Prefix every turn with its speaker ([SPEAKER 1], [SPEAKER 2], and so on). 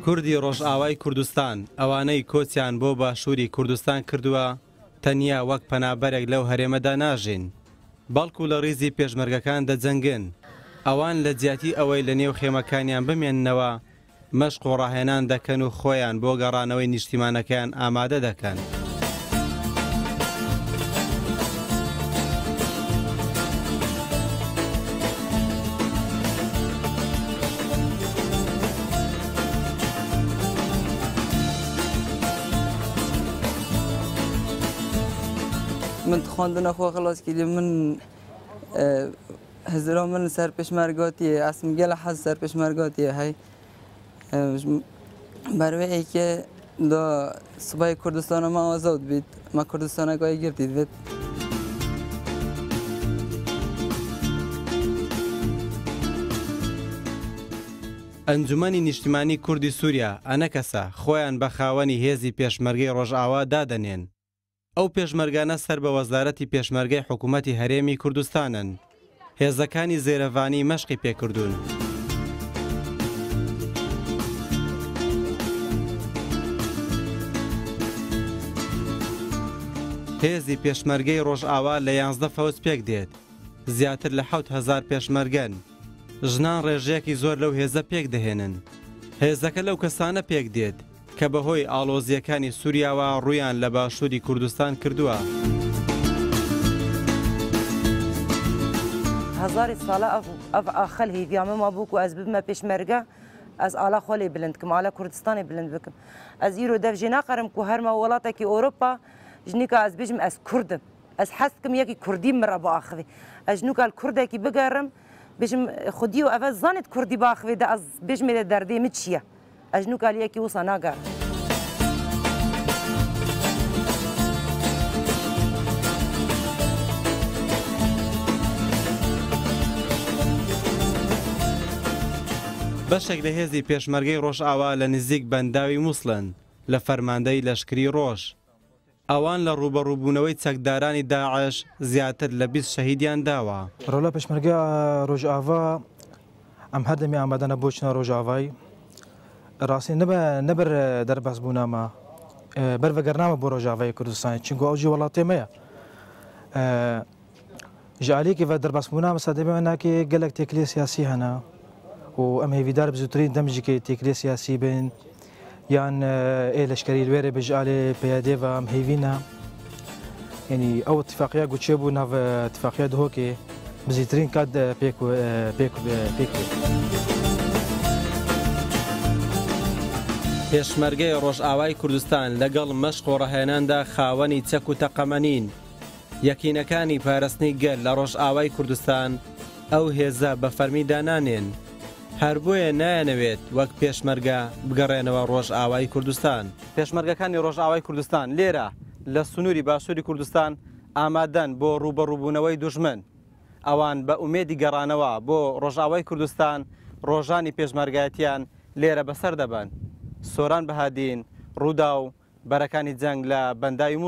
[SPEAKER 1] کوردی ڕۆژئاوای کوردستان، ئەوانەی کۆچیان بۆ باشووری کوردستان کردووە، تەنیا وەک پەنابەرێک لەو هەرێمەدا ناژین، بەڵکو لە ڕیزی پێشمەرگەکان دەجەنگن. ئەوان لە جیاتی ئەوەی لە نێو خێمەکانیان بمێننەوە، مەشق و ڕاهێنان دەکەن و خۆیان بۆ گەڕانەوەی نیشتیمانەکەیان ئامادە دەکەن.
[SPEAKER 2] من خوێندنە خۆ خلاص کردی من هزرا من سەر پێشمەرگاتیە ئەسم گەلە حەز سەر پێشمەرگاتیە هەی بەروەیەکێ دا سوپای کوردستانە ما ئازاد بیت ما کوردستانەکەی گرتیت بێت.
[SPEAKER 1] ئەنجومەنی نیشتیمانی کوردی سووریا، ئەنەکەسە، خۆیان بە خاوەنی هێزی پێشمەرگەی ڕۆژئاوا دادەنێن. ئەو پێشمەرگانە سەر بە وەزارەتی پێشمەرگەی حکوومەتی هەرێمی کوردستانن. هێزەکانی زێرەڤانی مەشقی پێکردوون. هێزی پێشمەرگەی ڕۆژئاوا لە 11 فەوج پێک دێت. زیاتر لە 7000 پێشمەرگەن. ژنان ڕێژەیەکی زۆر لەو هێزە پێک دەهێنن. هێزەکە لەو کەسانە پێک دێت کە بەهۆی ئاڵۆزییەکانی سووریاوە ڕوویان لە باشووری کوردستان کردووە.
[SPEAKER 3] هەزاری ساڵە ئەڤ ئاخەل هێڤیا من مابوو کو ئەز ببمە پێشمەرگە ئەز ئالا خۆ لێ بلند کم ئالا کوردستانی بلند بکم ئەز ئیرۆ دەڤ ژێ ناقەرم کو هەرمە وڵاتێکی ئەوروپا ژنیکا ئەز بێژم ئەز کوردم ئەز حەز کم یەکی کوردی من ڕە بئاخڤێ ئەز نوکا ل کوردێکی بگەڕم بێژم خودی و ئەڤ زانێت کوردی باخڤێ دە ئەز بێژمێ دە دەردێ من چییە ئەز نوکا ل یەکی وسا ناگەڕم.
[SPEAKER 1] بەشێک لە هێزی پێشمەرگەی ڕۆژئاوا لە نزیک بەنداوی موسڵن لە فەرماندەی لەشکری ڕۆژ. ئەوان لە ڕووبەڕووبوونەوەی چەکدارانی داعش زیاتر لە 20 شەهیدیان داوە.
[SPEAKER 4] ڕۆڵە پێشمەرگە ڕۆژئاڤا ئەم هەردەمی ئامادەنە بۆ چنە ڕۆژئاڤای ڕاستی نەبەر دەرباز بوونامە بەر ڤەگەرنامە بۆ ڕۆژاڤای کوردستان چونکو ئەو جی وڵاتێ مەیە ji aliyekê ve derbasbûna mesela deme nake gelek têkiliyê siyasî hene û em hêvîdar bi zûtirîn dem jî kê têkiliyê siyasî bin یان ê leşkerî li wêrê bi ji alê PYD ve em hêvî ne yani ew ittifaqîya ku çêbû nav ittifaqîya Duhokê bi zîtirîn kat pêk pêk pêk bê.
[SPEAKER 1] پێشمەرگەی ڕۆژئاوای کوردستان لەگەڵ مەشق و ڕاهێناندا خاوەنی چەک و تەقەمەنین. یەکینەکانی پاراستنی گەل لە ڕۆژئاوای کوردستان ئەو هێزە بە فەرمی دانانێن. هەر بۆیە نایەنەوێت وەک پێشمەرگە بگەڕێنەوە ڕۆژئاوای کوردستان. پێشمەرگەکانی ڕۆژئاوای کوردستان لێرە لە سنووری باشووری کوردستان ئامادەن بۆ ڕووبەڕووبوونەوەی دوژمن. ئەوان بە ئومێدی گەڕانەوە بۆ ڕۆژئاوای کوردستان ڕۆژانی پێشمەرگایەتیان لێرە بەسەر دەبەن. سۆران بەهادین، ڕووداو، بەرەکانی جەنگ لە بەنداوی موسڵ.